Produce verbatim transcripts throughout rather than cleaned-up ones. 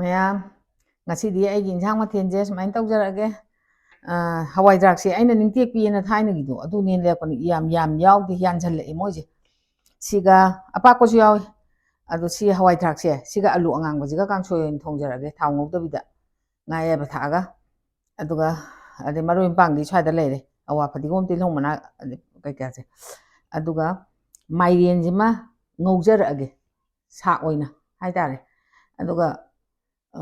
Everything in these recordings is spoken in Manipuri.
ꯃꯌꯥꯝ, ꯉꯁꯤꯗꯤ ꯑꯩꯒꯤ ꯏꯟꯁꯥꯡ ꯃꯊꯦꯜꯁꯦ ꯁꯨꯃꯥꯏꯅ ꯇꯧꯖꯔꯛꯑꯒꯦ꯫ ꯑ, ꯍꯋꯥꯏ ꯊ꯭ꯔꯥꯛꯁꯦ ꯑꯩꯅ ꯅꯤꯡꯇꯦꯛꯄꯤꯑꯅ ꯊꯥꯏꯅꯒꯤꯗꯣ ꯑꯗꯨꯅꯦꯅ ꯂꯩꯔꯛꯄꯅꯤ, ꯌꯥꯝ ꯌꯥꯝ ꯌꯥꯎꯗꯦ, ꯌꯥꯟꯁꯤꯜꯂꯛꯑꯦ ꯃꯣꯏꯁꯦ꯫ ꯁꯤꯒ ꯑꯄꯥꯛꯄꯁꯨ ꯌꯥꯎꯏ꯫ ꯑꯗꯣ ꯁꯤ ꯍꯋꯥꯏ ꯊ꯭ꯔꯥꯛꯁꯦ ꯁꯤꯒ ꯑꯂꯨ ꯑꯉꯥꯡꯕꯁꯤꯒ ꯀꯥꯡꯁꯣꯏ ꯑꯣꯏꯅ ꯊꯣꯡꯖꯔꯒꯦ, ꯊꯥꯎ ꯉꯧꯗꯕꯤꯗ, ꯉꯥ ꯑꯌꯥꯏꯕ ꯊꯥꯛꯑꯒ꯫ ꯑꯗꯨꯒ ꯑꯗꯩ ꯃꯔꯣꯏ ꯃꯄꯥꯡꯗꯤ ꯁ꯭ꯋꯥꯏꯗ ꯂꯩꯔꯦ, ꯑꯋꯥ ꯐꯗꯤꯒꯣꯝ, ꯇꯤꯜꯍꯧ ꯃꯅꯥ, ꯑꯗꯩ ꯀꯩꯀꯥꯁꯦ꯫ ꯑꯗꯨꯒ ꯃꯥꯏꯔꯦꯟꯁꯤꯃ ꯉꯧꯖꯔꯛꯑꯒꯦ, ꯁꯥꯛ ꯑꯣꯏꯅ ꯍꯥꯏꯇꯥꯔꯦ꯫ ꯑꯗꯨꯒ ꯑ,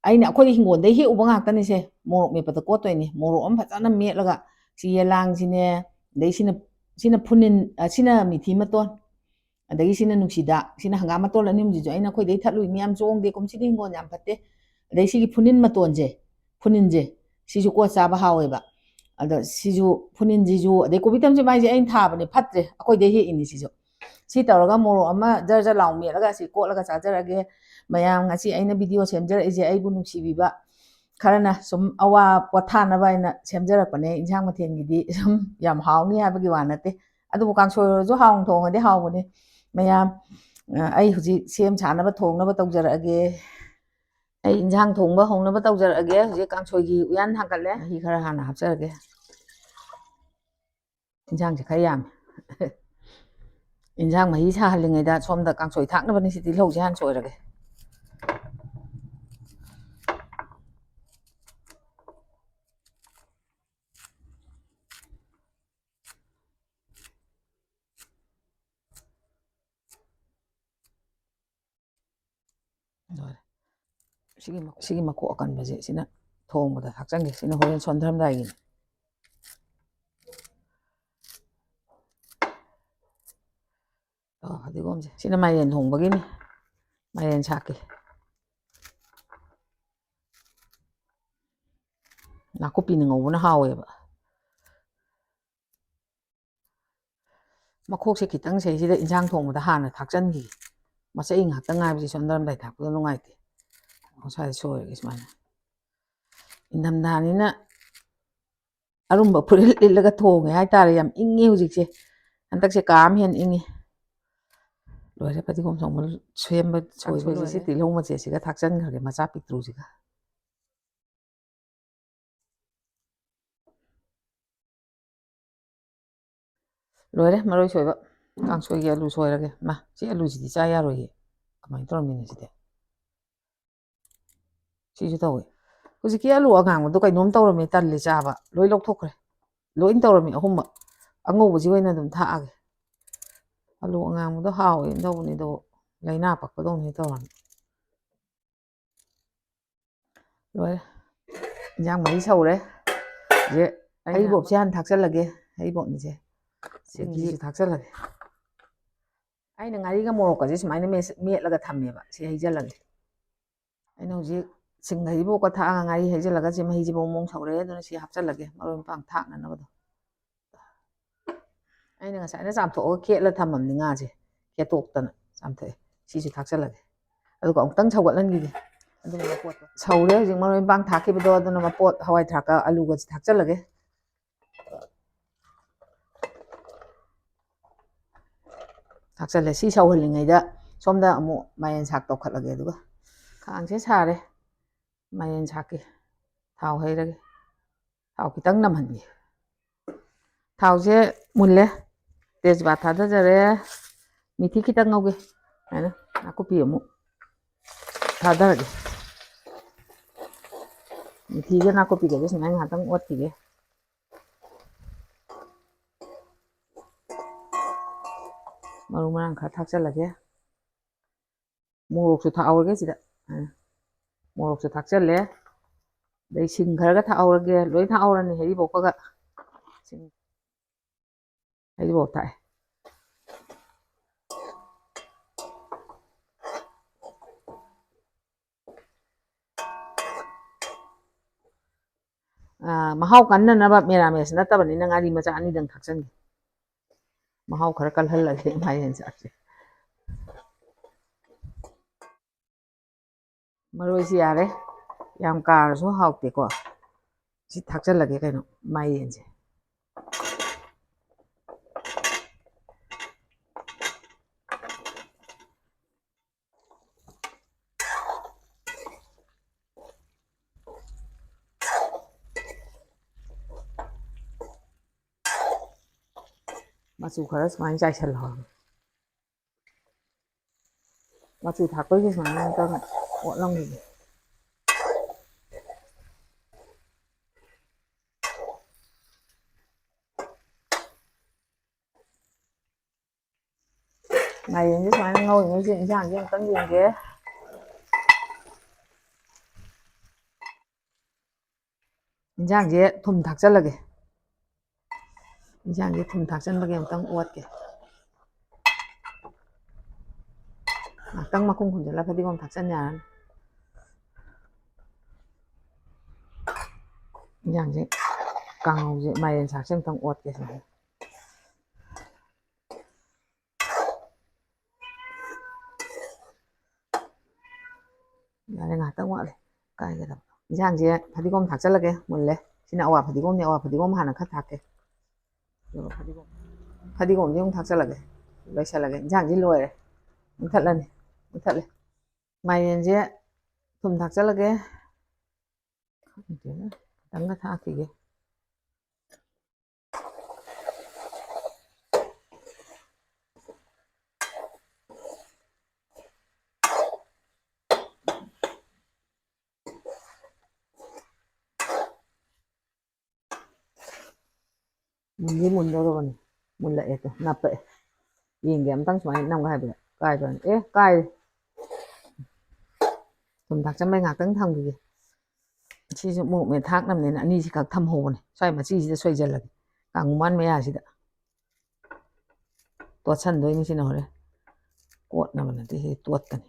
ꯑꯩꯅ ꯑꯩꯈꯣꯏꯗꯤ ꯍꯤꯡꯒꯣꯜꯗꯩ ꯍꯦꯛꯎꯕ ꯉꯥꯛꯇꯅꯤꯁꯦ꯫ ꯃꯣꯔꯣꯛ ꯃꯦꯠꯄꯗ ꯀꯣꯠꯇꯣꯏꯅꯤ꯫ ꯃꯣꯔꯣꯛ ꯑꯃ ꯐꯖꯅ ꯃꯦꯠꯂꯒ, ꯁꯤ ꯌꯦꯂꯥꯡꯁꯤꯅꯦ, ꯑꯗꯩ ꯁꯤꯅ, ꯁꯤꯅ ꯐꯨꯅꯤꯟ, ꯑ, ꯁꯤꯅ ꯃꯤꯊꯤ ꯃꯇꯣꯟ, ꯑꯗꯒꯤ ꯁꯤꯅ ꯅꯨꯡꯁꯤꯗꯥꯛ, ꯁꯤꯅ ꯍꯪꯒꯥꯝ ꯃꯇꯣꯟ, ꯑꯅꯤ ꯑꯍꯨꯝꯁꯤꯁꯨ ꯑꯩꯅ ꯑꯩꯈꯣꯏꯗꯩ ꯊꯠꯂꯨꯏ꯫ ꯃꯌꯥꯝ ꯆꯣꯡꯗꯦ ꯀꯨꯝꯁꯤꯗꯤ, ꯍꯤꯡꯒꯣꯜ ꯌꯥꯝ ꯐꯠꯇꯦ꯫ ꯑꯗꯩ ꯁꯤꯒꯤ ꯐꯨꯅꯤꯟ ꯃꯇꯣꯟꯁꯦ, ꯐꯨꯅꯤꯟꯁꯦ, ꯁꯤꯁꯨ ꯀꯣꯠ ꯆꯥꯕ ꯍꯥꯎꯋꯦꯕ꯫ ꯑꯗ ꯁꯤꯁꯨ, ꯐꯨꯅꯤꯟꯁꯤꯁꯨ, ꯑꯗꯩ ꯀꯣꯕꯤ ꯊꯝꯆꯦꯠ ꯃꯥꯏꯁꯦ ꯑꯩꯅ ꯊꯥꯕꯅꯦ, ꯐꯠꯇ꯭ꯔꯦ, ꯑꯩꯈꯣꯏꯗꯩ ꯍꯦꯛꯏꯅꯤ ꯁꯤꯁꯨ꯫ ꯁꯤ ꯇꯧꯔꯒ ꯃꯣꯔꯣꯛ ꯑꯃ ꯖꯔ ꯖꯔ ꯂꯥꯎ ꯃꯦꯠꯂꯒ ꯑꯁꯤ ꯀꯣꯠꯂꯒ ꯆꯥꯖꯔꯒꯦ꯫ ꯃꯌꯥꯝ, ꯉꯁꯤ ꯑꯩꯅ ꯚꯤꯗꯤꯑꯣ ꯁꯦꯝꯖꯔꯛꯏꯁꯦ ꯑꯩꯕꯨ ꯅꯨꯡꯁꯤꯕꯤꯕ ꯈꯔꯅ ꯁꯨꯝ ꯑꯋꯥ ꯄꯣꯊꯥꯅꯕ ꯍꯥꯏꯅ ꯁꯦꯝꯖꯔꯛꯄꯅꯦ꯫ ꯏꯟꯁꯥꯡ ꯃꯊꯦꯜꯒꯤꯗꯤ ꯁꯨꯝ ꯌꯥꯝ ꯍꯥꯎꯅꯤ ꯍꯥꯏꯕꯒꯤ ꯋꯥ ꯅꯠꯇꯦ, ꯑꯗꯨꯕꯨ ꯀꯥꯡꯁꯣꯏ ꯑꯣꯏꯔꯁꯨ ꯍꯥꯎꯅ ꯊꯣꯡꯉꯗꯤ ꯍꯥꯎꯕꯅꯦ꯫ ꯃꯌꯥꯝ, ꯑ, ꯑꯩ ꯍꯧꯖꯤꯛ ꯁꯦꯝ ꯁꯥꯅꯕ ꯊꯣꯡꯅꯕ ꯇꯧꯖꯔꯛꯑꯒꯦ꯫ ꯑꯩ ꯏꯟꯁꯥꯡ ꯊꯣꯡꯕ ꯍꯧꯅꯕ ꯇꯧꯖꯔꯛꯑꯒꯦ꯫ ꯍꯧꯖꯤꯛ ꯀꯥꯡꯁꯣꯏꯒꯤ ꯎꯌꯥꯟ ꯊꯥꯡꯒꯠꯂꯦ꯫ ꯃꯍꯤ ꯈꯔ ꯍꯥꯟꯅ ꯍꯥꯞꯆꯔꯒꯦ꯫ ꯏꯟꯁꯥꯡꯁꯦ ꯈꯔ ꯌꯥꯝꯃꯦ꯫ ꯏꯟꯁꯥꯡ ꯃꯍꯤ ꯁꯥꯍꯜꯂꯤꯉꯩꯗ ꯁꯣꯝꯗ ꯀꯥꯡꯁꯣꯏ ꯊꯥꯛꯅꯕꯅꯤ, ꯁꯤ ꯇꯤꯜꯍꯧꯁꯦ ꯍꯥꯟꯅ ꯁꯣꯏꯔꯒꯦ꯫ ꯂꯣꯏꯔꯦ꯫ ꯁꯤꯒꯤ ꯃ-, ꯁꯤꯒꯤ ꯃꯈꯣꯛ ꯑꯀꯟꯕꯁꯦ ꯁꯤꯅ ꯊꯣꯡꯕꯗ ꯊꯥꯛꯆꯟꯒꯦ꯫ ꯁꯤꯅ ꯍꯣꯔꯦꯟ ꯁꯣꯟꯊꯔꯝꯗꯥꯏꯒꯤꯅꯤ꯫ ꯑꯣ, ꯐꯗꯤꯒꯣꯝꯁꯦ꯫ ꯁꯤꯅ ꯃꯥꯏꯔꯦꯟ ꯊꯣꯡꯕꯒꯤꯅꯤ꯫ ꯃꯥꯏꯔꯦꯟ ꯁꯥꯛꯀꯤ꯫ ꯅꯥꯀꯨꯞꯄꯤꯅ ꯉꯧꯕꯅ ꯍꯥꯎꯋꯦꯕ꯫ ꯃꯈꯣꯛꯁꯦ ꯈꯤꯇꯪ ꯁꯩꯁꯤꯗ ꯏꯟꯁꯥꯡ ꯊꯣꯡꯕꯗ ꯍꯥꯟꯅ ꯊꯥꯛꯆꯟꯈꯤ꯫ ꯃꯆꯩ ꯉꯥꯛꯇ ꯉꯥꯏꯕꯁꯦ ꯁꯣꯟꯊꯔꯝꯗꯥꯏ ꯊꯥꯛꯄꯗ ꯅꯨꯡꯉꯥꯏꯇꯦ꯫ ꯉꯁꯥꯏ ꯁꯣꯏꯔꯒꯦ ꯁꯨꯃꯥꯏꯅ꯫ ꯏꯪꯊꯝꯊꯥꯅꯤꯅ ꯑꯔꯨꯝꯕ ꯐꯨꯔꯤꯠ ꯂꯤꯠꯂꯒ ꯊꯣꯡꯉꯦ ꯍꯥꯏꯇꯥꯔꯦ꯫ ꯌꯥꯝ ꯏꯪꯉꯦ ꯍꯧꯖꯤꯛꯁꯦ꯫ ꯍꯟꯗꯛꯁꯦ ꯀꯥ ꯑꯃ ꯍꯦꯟꯅ ꯏꯪꯉꯦ꯫ ꯂꯣꯏꯔꯦ, ꯐꯗꯤꯒꯣꯝ ꯊꯣꯡꯕ ꯁꯦꯝꯕ ꯁꯣꯏꯕꯁꯦ꯫ ꯂꯣꯏꯔꯦ꯫ ꯁꯤ ꯇꯤꯜꯍꯧ ꯃꯆꯦꯠꯁꯤꯒ ꯊꯥꯛꯆꯟꯈ꯭ꯔꯒꯦ, ꯃꯆꯥ ꯄꯤꯛꯇ꯭ꯔꯨꯁꯤꯒ꯫ ꯂꯣꯏꯔꯦ ꯃꯔꯣꯏ ꯁꯣꯏꯕ꯫ ꯀꯥꯡꯁꯣꯏꯒꯤ ꯑꯂꯨ ꯁꯣꯏꯔꯒꯦ꯫ ꯃꯥ, ꯁꯤ ꯑꯂꯨꯁꯤꯗꯤ ꯆꯥ ꯌꯥꯔꯣꯏꯌꯦ꯫ ꯀꯃꯥꯏꯅ ꯇꯧꯔꯝꯃꯤꯅꯣ ꯁꯤꯗꯤ? ꯁꯤꯁꯨ ꯇꯧꯋꯦ꯫ ꯍꯧꯖꯤꯛꯀꯤ ꯑꯂꯨ ꯑꯉꯥꯡꯕꯗꯣ ꯀꯩꯅꯣꯝ ꯇꯧꯔꯝꯃꯦ, ꯇꯜꯂꯦ ꯆꯥꯕ꯫ ꯂꯣꯏ ꯂꯧꯊꯣꯛꯈ꯭ꯔꯦ꯫ ꯂꯣꯏ ꯇꯧꯔꯝꯃꯤ ꯑꯍꯨꯝꯃꯛ꯫ ꯑꯉꯧꯕꯁꯤ ꯑꯣꯏꯅ ꯑꯗꯨꯝ ꯊꯥꯛꯑꯒꯦ꯫ ꯑꯂꯨ ꯑꯉꯥꯡꯕꯗꯣ ꯍꯥꯎꯋꯦꯅ ꯇꯧꯕꯅꯤ, ꯑꯗꯣ ꯂꯥꯏꯅꯥ ꯄꯛꯄꯗꯧꯅ ꯇꯧꯔꯝꯃꯤ꯫ ꯂꯣꯏꯔꯦ꯫ ꯏꯟꯖꯥꯡ ꯃꯍꯤ ꯁꯧꯔꯦ꯫ ꯁꯦ, ꯑꯩꯅ ꯍꯩꯔꯤꯕꯣꯞꯁꯦ ꯍꯥꯟꯅ ꯊꯥꯛꯆꯜꯂꯒꯦ꯫ ꯍꯩꯔꯤꯕꯣꯞꯅꯤꯁꯦ꯫ ꯁꯤꯡꯁꯤ ꯁꯤꯡꯁꯤ ꯊꯥꯛꯆꯜꯂꯒꯦ꯫ ꯑꯩꯅ ꯉꯥꯔꯤꯒ ꯃꯣꯔꯣꯛꯀꯁꯦ ꯁꯨꯃꯥꯏꯅ ꯃꯦꯠꯁ-, ꯃꯦꯠꯂꯒ ꯊꯝꯃꯦꯕ꯫ ꯁꯤ ꯍꯩꯖꯜꯂꯒꯦ꯫ ꯑꯩꯅ ꯍꯧꯖꯤꯛ ꯁꯤꯡ ꯍꯩꯔꯤꯕꯣꯞꯀ ꯊꯥꯛꯑꯒ ꯉꯥꯔꯤ ꯍꯩꯖꯜꯂꯒ ꯁꯤ ꯃꯍꯤꯁꯦ ꯕꯣꯡ ꯕꯣꯡ ꯁꯧꯔꯦ꯫ ꯑꯗꯨꯅ ꯁꯤ ꯍꯥꯞꯆꯜꯂꯒꯦ, ꯃꯔꯣꯏ ꯃꯄꯥꯡ ꯊꯥꯛꯅꯅꯕꯗꯣ꯫ ꯑꯩꯅ ꯉꯁꯥꯏꯅ ꯆꯥꯝꯊꯣꯛꯑꯒ ꯈꯦꯠꯂ ꯊꯝꯃꯝꯅꯤ ꯉꯥꯁꯦ꯫ ꯈꯦꯠꯇꯣꯛꯇꯅ ꯆꯥꯝꯊꯣꯛꯑꯦ꯫ ꯁꯤꯁꯨ ꯊꯥꯛꯆꯜꯂꯒꯦ꯫ ꯑꯗꯨꯒ ꯑꯃꯨꯛꯇꯪ ꯁꯧꯒꯠꯍꯟꯈꯤꯒꯦ꯫ ꯑꯗꯨꯒ ꯃꯄꯣꯠꯇꯣ ꯁꯧꯔꯦ ꯍꯧꯖꯤꯛ ꯃꯔꯣꯏ ꯃꯄꯥꯡ ꯊꯥꯛꯈꯤꯕꯗꯣ꯫ ꯑꯗꯨꯅ ꯃꯄꯣꯠ ꯍꯋꯥꯏ ꯊ꯭ꯔꯥꯛꯀ ꯑꯂꯨꯒꯁꯦ ꯊꯥꯛꯆꯜꯂꯒꯦ꯫ ꯊꯥꯛꯆꯜꯂꯦ꯫ ꯁꯤ ꯁꯧꯍꯜꯂꯤꯉꯩꯗ ꯁꯣꯝꯗ ꯑꯃꯨꯛ ꯃꯥꯏꯔꯦꯟ ꯁꯥꯛ ꯇꯧꯈꯠꯂꯒꯦ꯫ ꯑꯗꯨꯒ ꯈꯥꯡꯁꯦ ꯁꯥꯔꯦ꯫ ꯃꯥꯏꯔꯦꯟ ꯁꯥꯛꯀꯤ ꯊꯥꯎ ꯍꯩꯔꯒꯦ꯫ ꯊꯥꯎ ꯈꯤꯇꯪ ꯅꯝꯍꯟꯒꯦ꯫ ꯊꯥꯎꯁꯦ ꯃꯨꯜꯂꯦ꯫ ꯇꯦꯖꯄꯥꯠ ꯊꯥꯗꯖꯔꯦ꯫ ꯃꯤꯊꯤ ꯈꯤꯇꯪ ꯉꯧꯒꯦ꯫ ꯁꯨꯃꯥꯏꯅ ꯅꯥꯀꯨꯞꯄꯤ ꯑꯃꯨꯛ ꯊꯥꯗꯔꯒꯦ꯫ ꯃꯤꯊꯤꯒ ꯅꯥꯀꯨꯞꯄꯤꯒꯁꯦ ꯁꯨꯃꯥꯏꯅ ꯉꯥꯏꯍꯥꯛꯇꯪ ꯑꯣꯠꯈꯤꯒꯦ꯫ ꯃꯔꯨ ꯃꯔꯥꯡ ꯈꯔ ꯊꯥꯛꯆꯜꯂꯒꯦ꯫ ꯃꯣꯔꯣꯛꯁꯨ ꯊꯥꯛꯍꯧꯔꯒꯦ ꯁꯤꯗ꯫ ꯑ, ꯃꯣꯔꯣꯛꯁꯨ ꯊꯥꯛꯆꯜꯂꯦ꯫ ꯑꯗꯩ ꯁꯤꯡ ꯈꯔꯒ ꯊꯥꯛꯍꯧꯔꯒꯦ꯫ ꯂꯣꯏ ꯊꯥꯛꯍꯧꯔꯅꯤ ꯍꯩꯔꯤꯕꯣꯞꯀꯒ꯫ ꯁꯤꯡ, ꯍꯩꯔꯤꯕꯣꯞ ꯊꯥꯛꯑꯦ꯫ ꯑ, ꯃꯍꯥꯎ ꯀꯟꯅꯅꯕ ꯃꯦꯔꯥꯃꯦꯁ ꯅꯠꯇꯕꯅꯤꯅ ꯉꯥꯔꯤ ꯃꯆꯥ ꯑꯅꯤꯗꯪ ꯊꯥꯛꯆꯟꯒꯦ꯫ ꯃꯍꯥꯎ ꯈꯔ ꯀꯜꯍꯜꯂꯒꯦ ꯃꯥꯏꯔꯦꯟ ꯆꯥꯛꯁꯦ꯫ ꯃꯔꯣꯏꯁꯤ ꯌꯥꯔꯦ꯫ ꯌꯥꯝ ꯀꯥꯔꯁꯨ ꯍꯥꯎꯇꯦꯀꯣ꯫ ꯁꯤ ꯊꯥꯛꯆꯜꯂꯒꯦ ꯀꯩꯅꯣ, ꯃꯥꯏꯔꯦꯟꯁꯦ꯫ ꯃꯆꯨ ꯈꯔ ꯁꯨꯃꯥꯏꯅ ꯆꯥꯏꯁꯜꯂꯣ꯫ ꯃꯆꯨ ꯊꯥꯛꯄꯩꯁꯦ ꯁꯨꯃꯥꯏꯅ ꯑꯃꯨꯛꯇꯪ ꯑꯣꯠꯂꯝꯈꯤꯒꯦ꯫ ꯃꯥꯏꯔꯦꯟꯁꯦ ꯁꯨꯃꯥꯏꯅ ꯉꯧꯔꯤꯉꯩꯁꯦ ꯏꯟꯁꯥꯡꯁꯦ ꯑꯃꯨꯛꯇꯪ ꯌꯦꯡꯒꯦ꯫ ꯏꯟꯁꯥꯡꯁꯦ ꯊꯨꯝ ꯊꯥꯛꯆꯜꯂꯒꯦ꯫ ꯏꯟꯁꯥꯡꯁꯦ ꯊꯨꯝ ꯊꯥꯛꯆꯟꯕꯒꯤ ꯑꯃꯨꯛꯇꯪ ꯑꯣꯠꯀꯦ꯫ ꯉꯥꯛꯇꯪ ꯃꯈꯨꯝ ꯈꯨꯝꯖꯤꯜꯂ ꯐꯗꯤꯒꯣꯝ ꯊꯥꯛꯆꯟ ꯌꯥꯔꯅꯤ꯫ ꯏꯟꯁꯥꯡꯁꯦ, ꯀꯥꯡꯍꯧꯁꯦ, ꯃꯥꯏꯔꯦꯟ ꯁꯥꯛꯁꯦ ꯑꯃꯨꯛꯇꯪ ꯑꯣꯠꯀꯦ ꯁꯤꯅꯤ꯫ ꯌꯥꯔꯦ, ꯉꯥꯏꯍꯥꯛꯇꯪ ꯋꯥꯠꯂꯤ꯫ ꯀꯥꯏꯒꯗꯕ꯫ ꯏꯟꯁꯥꯡꯁꯦ ꯐꯗꯤꯒꯣꯝ ꯊꯥꯛꯆꯜꯂꯒꯦ, ꯃꯨꯜꯂꯦ꯫ ꯁꯤꯅ ꯑꯋꯥ ꯐꯗꯤꯒꯣꯝꯅꯦ, ꯑꯋꯥ ꯐꯗꯤꯒꯣꯝ ꯍꯥꯟꯅ ꯈꯔ ꯊꯥꯛꯀꯦ꯫ ꯑꯗꯨꯒ ꯐꯗꯤꯒꯣꯝ, ꯐꯗꯤꯒꯣꯝꯁꯦ ꯑꯃꯨꯛ ꯊꯥꯛꯆꯜꯂꯒꯦ꯫ ꯂꯣꯏꯁꯜꯂꯒꯦ꯫ ꯏꯟꯁꯥꯡꯁꯦ ꯂꯣꯏꯔꯦ꯫ ꯃꯨꯊꯠꯂꯅꯤ꯫ ꯃꯨꯊꯠꯂꯦ꯫ ꯃꯥꯏꯔꯦꯟꯁꯦ ꯊꯨꯝ ꯊꯥꯛꯆꯜꯂꯒꯦ꯫ ꯈꯪꯗꯦꯗ, ꯈꯤꯇꯪꯒ ꯊꯥꯛꯈꯤꯒꯦ꯫ ꯃꯨꯟꯗꯤ ꯃꯨꯟꯗꯧꯔꯕꯅꯤ꯫ ꯃꯨꯜꯂꯛꯑꯦ ꯇꯨ, ꯅꯞꯄꯛꯑꯦ꯫ ꯌꯦꯡꯒꯦ ꯑꯝꯇꯪ ꯁꯨꯃꯥꯏꯅ ꯅꯝꯒ ꯍꯥꯏꯕꯗ꯫ ꯀꯥꯏꯕ꯭ꯔꯅꯤ? ꯑꯦ, ꯀꯥꯏꯔꯦ꯫ ꯊꯨꯝ ꯊꯥꯛꯆꯟꯕꯩ ꯉꯥꯛꯇꯪ ꯊꯝꯈꯤꯒꯦ꯫ ꯁꯤꯁꯨ ꯃꯣꯔꯣꯛ ꯃꯦꯠ ꯊꯥꯛꯅꯕꯅꯦꯅ ꯑꯅꯤꯁꯤ ꯈꯛ ꯊꯝꯍꯧꯕꯅꯦ꯫ ꯁ꯭ꯋꯥꯏ ꯃꯆꯤꯁꯤꯗ ꯁꯣꯏꯖꯜꯂꯒꯦ꯫ ꯀꯥꯡꯉꯨꯃꯥꯟ ꯃꯌꯥꯁꯤꯗ꯫ ꯇꯣꯠꯁꯟꯗꯣꯏꯅꯤ ꯁꯤꯅ ꯍꯣꯔꯦꯟ꯫ ꯀꯣꯠꯅꯕ ꯅꯠꯇꯦ, ꯁꯤ ꯇꯣꯠꯀꯅꯤ꯫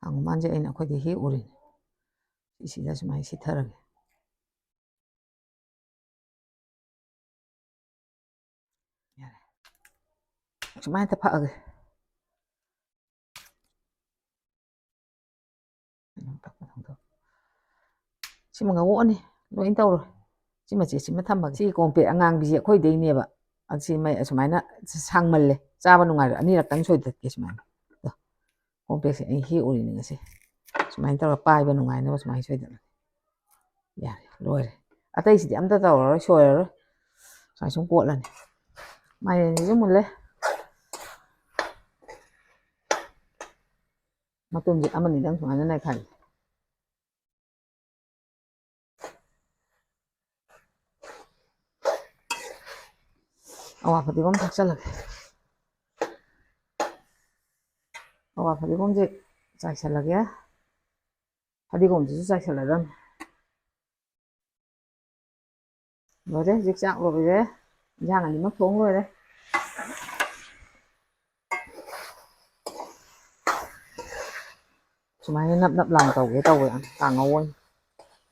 ꯀꯥꯡꯉꯨꯃꯥꯟꯁꯦ ꯑꯩꯅ ꯑꯩꯈꯣꯏꯗꯤ ꯍꯦꯛ ꯎꯔꯤꯅꯤ꯫ ꯁꯤꯁꯤꯗ ꯁꯨꯃꯥꯏꯅ ꯁꯤꯊꯔꯒꯦ꯫ ꯌꯥꯔꯦ꯫ ꯁꯨꯃꯥꯏꯅ ꯇꯞꯐꯛꯑꯒꯦ꯫ ꯁꯤꯃ ꯉꯧꯔꯛꯑꯅꯤ꯫ ꯂꯣꯏ ꯇꯧꯔꯣꯏ꯫ ꯁꯤ ꯃꯆꯦꯠꯁꯤꯃ ꯊꯝꯃꯒꯦ꯫ ꯁꯤ ꯀꯣꯝꯄ꯭ꯔꯦꯛ ꯑꯉꯥꯡꯕꯤꯁꯦ ꯑꯩꯈꯣꯏꯗꯩꯅꯦꯕ꯫ ꯑꯁꯤ ꯃꯩ ꯑꯁꯨꯃꯥꯏꯅ ꯁꯥꯡꯃꯜꯂꯦ꯫ ꯆꯥꯕ ꯅꯨꯡꯉꯥꯏꯔꯣꯏ꯫ ꯑꯅꯤꯔꯛꯇꯪ ꯁꯣꯏꯗꯠꯀꯦ ꯁꯨꯃꯥꯏꯅ꯫ ꯗꯣ꯫ ꯀꯣꯝꯄ꯭ꯔꯦꯛꯁꯦ ꯑꯩ ꯍꯦꯛꯎꯔꯤꯅꯤ ꯉꯁꯤ꯫ ꯁꯨꯃꯥꯏꯅ ꯇꯧꯔꯒ ꯄꯥꯏꯕ ꯅꯨꯡꯉꯥꯏꯅꯕ ꯁꯨꯃꯥꯏꯅ ꯁꯣꯏꯗꯠꯂꯅꯤ꯫ ꯌꯥꯔꯦ, ꯂꯣꯏꯔꯦ꯫ ꯑꯇꯩꯁꯤꯗꯤ ꯑꯝꯇ ꯇꯧꯔꯔꯣꯏ, ꯁꯣꯏꯔꯔꯣꯏ꯫ ꯁꯨꯃꯥꯏ ꯁꯨꯝ ꯀꯣꯠꯂꯅꯤ꯫ ꯃꯥꯏꯔꯦꯟꯁꯤꯁꯨ ꯃꯨꯜꯂꯦ꯫ ꯃꯇꯨꯝꯁꯦ ꯑꯃꯅꯤꯗꯪ ꯁꯨꯃꯥꯏꯅ ꯅꯩꯈꯥꯏꯔꯦ꯫ ꯑꯋꯥ ꯐꯗꯤꯒꯣꯝ ꯊꯥꯛꯆꯜꯂꯒꯦ꯫ ꯑꯋꯥ ꯐꯗꯤꯒꯣꯝꯁꯦ ꯆꯥꯏꯁꯜꯂꯒꯦ꯫ ꯐꯗꯤꯒꯣꯝꯁꯤꯁꯨ ꯆꯥꯏꯁꯜꯂꯗꯝꯅꯤ꯫ ꯂꯣꯏꯔꯦ, ꯍꯧꯖꯤꯛ ꯆꯥꯛ ꯂꯣꯏꯔꯦ꯫ ꯏꯟꯖꯥꯡ ꯑꯅꯤꯃꯛ ꯊꯣꯡ ꯂꯣꯏꯔꯦ꯫ ꯁꯨꯃꯥꯏꯅ ꯅꯞ ꯅꯞ ꯂꯥꯎꯅ ꯇꯧꯒꯦ ꯇꯧꯕ, ꯀꯥꯡꯉꯧ ꯑꯣꯏꯅ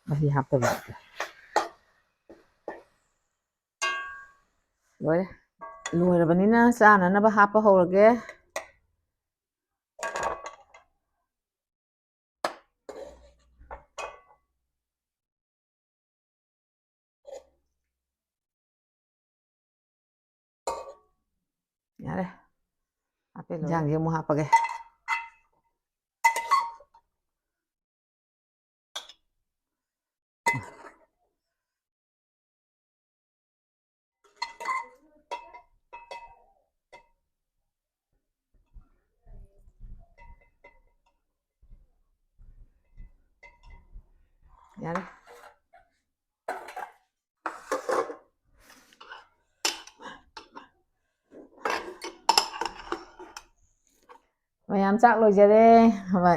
ꯃꯍꯤ ꯍꯥꯞꯇꯕꯤꯗ꯫ ꯂꯣꯏꯔꯦ꯫ ꯂꯣꯏꯔꯕꯅꯤꯅ ꯆꯥꯅꯅꯕ ꯍꯥꯞꯄ ꯍꯧꯔꯒꯦ꯫ ꯌꯥꯔꯦ꯫ ꯍꯥꯞꯄꯦ, ꯂꯣꯏꯔꯦ꯫ ꯏꯟꯖꯥꯡꯁꯦ ꯑꯃꯨꯛ ꯍꯥꯞꯄꯒꯦ꯫ ꯌꯥꯔꯦ꯫ ꯃꯌꯥꯝ, ꯆꯥꯛ ꯂꯣꯏꯖꯔꯦ꯫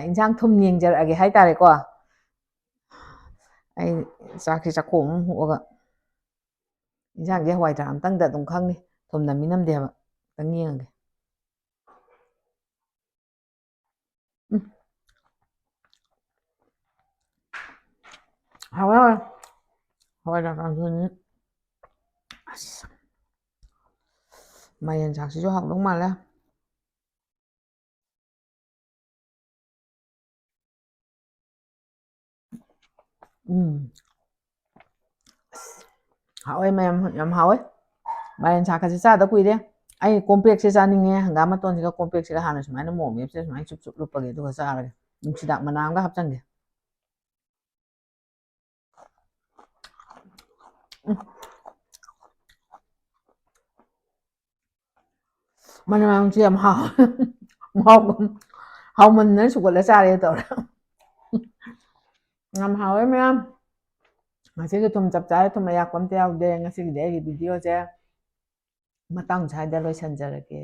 ꯏꯟꯁꯥꯡ ꯊꯨꯝ ꯌꯦꯡꯖꯔꯛꯑꯒꯦ ꯍꯥꯏꯇꯥꯔꯦꯀꯣ꯫ ꯑꯩ ꯆꯥꯛꯁꯦ ꯆꯥꯛꯈꯣꯝ ꯑꯃ ꯍꯨꯛꯑꯒ, ꯏꯟꯁꯥꯡꯁꯦ ꯍꯋꯥꯏ ꯊ꯭ꯔꯥꯛ ꯑꯝꯇꯪꯗ ꯑꯗꯨꯝ ꯈꯪꯅꯤ, ꯊꯨꯝ ꯅꯝꯃꯤ ꯅꯝꯗꯦ ꯍꯥꯏꯕ꯫ ꯑꯝꯇꯪ ꯌꯦꯡꯉꯒꯦ꯫ ꯎꯝ꯫ ꯍꯥꯎꯋꯦ, ꯍꯥꯎꯋꯦ꯫ ꯍꯋꯥꯏ ꯊ꯭ꯔꯥꯛ ꯀꯥꯡꯁꯣꯏꯅꯤ꯫ ꯑꯁ꯫ ꯃꯥꯏꯔꯦꯟ ꯁꯥꯛꯁꯤꯁꯨ ꯍꯥꯎꯗꯧ ꯃꯥꯜꯂꯦ꯫ ꯎꯝ꯫ ꯑꯁ, ꯍꯥꯎꯋꯦ ꯃꯌꯥꯝ, ꯌꯥꯝ ꯍꯥꯎꯋꯦ꯫ ꯃꯥꯏꯔꯦꯟ ꯁꯥꯛꯀꯁꯦ ꯆꯥꯗ ꯀꯨꯏꯔꯦ꯫ ꯑꯩ ꯀꯣꯝꯄ꯭ꯔꯦꯛꯁꯦ ꯆꯥꯅꯤꯡꯉꯦ꯫ ꯍꯪꯒꯥꯝ ꯃꯇꯣꯟꯁꯤꯒ ꯀꯣꯝꯄ꯭ꯔꯦꯛꯁꯤꯒ ꯍꯥꯟꯅ ꯁꯨꯃꯥꯏꯅ ꯃꯣꯔꯣꯛ ꯃꯦꯠꯄꯁꯤꯗ ꯁꯨꯃꯥꯏꯅ ꯆꯨꯞ ꯆꯨꯞ ꯂꯨꯞꯄꯒꯦ, ꯑꯗꯨꯒ ꯆꯥꯔꯒꯦ꯫ ꯅꯨꯡꯁꯤꯗꯥꯛ ꯃꯅꯥ ꯑꯃꯒ ꯍꯥꯞꯆꯟꯒꯦ꯫ ꯎꯝ꯫ ꯃꯅꯝꯁꯨ ꯌꯥꯝ ꯍꯥꯎꯋꯦ꯫ ꯃꯍꯥꯎ ꯍꯥꯎꯃꯟꯗꯅ ꯁꯨꯒꯠꯂ ꯆꯥꯔꯦ ꯇꯧꯔꯦ꯫ ꯌꯥꯝ ꯍꯥꯎꯋꯦ ꯃꯌꯥꯝ꯫ ꯉꯁꯤꯒꯤ ꯊꯨꯝ ꯆꯞ ꯆꯥꯔꯦ, ꯊꯨꯝ ꯑꯌꯥꯛꯄ ꯑꯝꯇ ꯌꯥꯎꯗꯦ꯫ ꯉꯁꯤꯒꯤꯗꯤ ꯑꯩꯒꯤ ꯚꯤꯗꯤꯑꯣꯁꯦ ꯃꯇꯥꯡ ꯁ꯭ꯋꯥꯏꯗ ꯂꯣꯏꯁꯤꯟꯖꯔꯒꯦ꯫